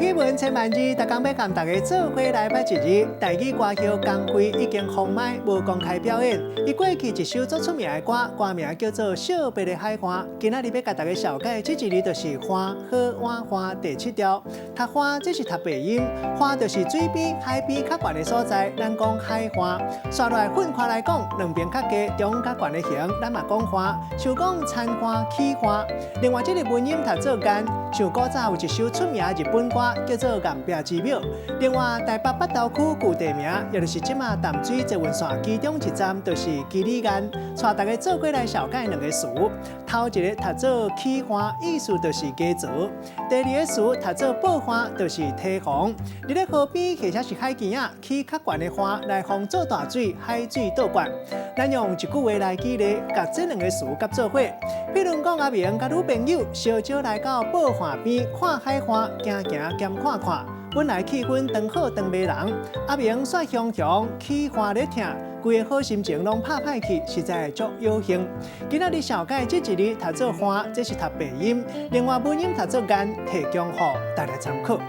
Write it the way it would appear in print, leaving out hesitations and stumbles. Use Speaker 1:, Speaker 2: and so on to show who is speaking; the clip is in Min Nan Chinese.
Speaker 1: 語文千萬字，逐工欲共大家做伙來捌一字。台語歌后江蕙已經封麥，無公開表演。伊過去一首足出名的歌，歌名叫做《惜別的海岸》。今仔日欲共大家紹介這一字就是岸，好碗岸第七調。讀岸這是讀白音，岸就是水邊、海邊較懸的所在，咱講海岸。紲落來分開來講，兩邊較低，中間較懸的形，咱嘛講岸，像講田岸、起岸。另外，這个文音讀做岸，像古早有一首出名的日本歌叫做《岩壁之廟》。另外，台北北投區舊地名，也就是這馬淡水捷運線其中一站，就是基里岸。帶大家做伙來紹介兩个詞，頭一个讀做起岸，意思就是基槽；第二个詞讀做報岸，就是堤防。佇咧河邊或者是海墘仔，起較懸的岸來防做大水、海水倒灌。咱用一句話來舉例，共這兩个詞佮做伙。比如講，阿明佮女朋友相招來到報岸邊看海岸，行行兼看看。本來氣氛當好當迷人，阿明煞雄雄起岸咧疼，規个好心情攏拍歹去，實在足有幸。今仔日紹介這一字讀做岸，這是讀白音；另外文音讀做岸，提供予大家參考。